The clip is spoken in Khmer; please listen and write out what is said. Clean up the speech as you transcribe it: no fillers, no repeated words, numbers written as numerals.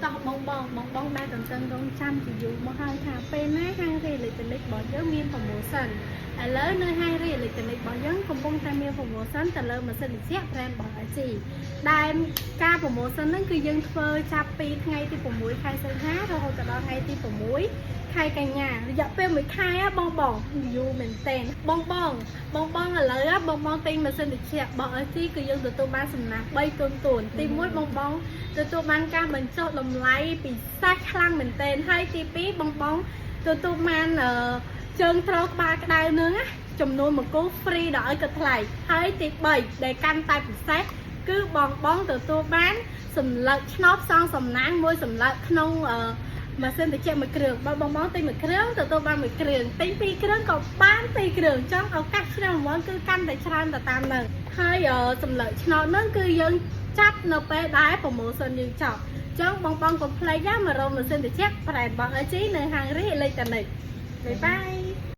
តោះបងបងបងបងដែលតន្ទឹងរង់ចាំជាយូរមកហើយថាពេលណាហាងរីអេឡិចត្រូនិករបស់យើងមាន promotion ឥឡូវនៅហាងរីអេឡិចត្រូនិករបស់យើងកំពុងតែមាន promotion ទៅលើម៉ាស៊ីនត្រជាក់ brand របស់ LG ដែលការ promotion ហ្នឹងគឺយើងធ្វើចាប់ពីថ្ងៃទី6ខែសីហារហូតដល់ថ្ងៃទី6ខែកញ្ញារយៈពេល1ខែបងបងយូរមែនទែនបងបងបងបងឥឡូវបងបងទិញម៉ាស៊ីនត្រជាក់របស់ LG គឺយើងទទួលបានសំណាង3ទូនទូនទី1បងបងទទួលបានការបញ្ចុះតម្លៃពិសេសខ្លាំងមែនទែនហើយទី2បងបងទទួលបានអឺជើងទ្រក្បាលក្តៅនឹងណាចំនួនមួយគូ free ដល់ឲ្យគិតថ្លៃហើយទី3ដែលកាន់តែពិសេសគឺបងបងទទួលបានសម្លឹកឆ្នោតផ្សងសំណាងមួយសម្លឹកក្នុងអឺម៉ាស៊ីនត្រជាក់មួយគ្រឿងបើបងបងទិញមួយគ្រឿងទទួលបានមួយគ្រឿងទិញពីរគ្រឿងក៏បានពីរគ្រឿងចង់ឱកាសឆ្នះរង្វាន់គឺកាន់តែច្រើនទៅតាមនឹងហើយសម្លឹកឆ្នោតហ្នឹងគឺយើងចាប់នៅពេលដែល promotion យើងចប់ចង់បងបងកុំភ្លេចណាមករកម៉ាស៊ីនត្រជាក់ brand បង LG នៅហាងរីអេឡិចត្រូនិក bye bye.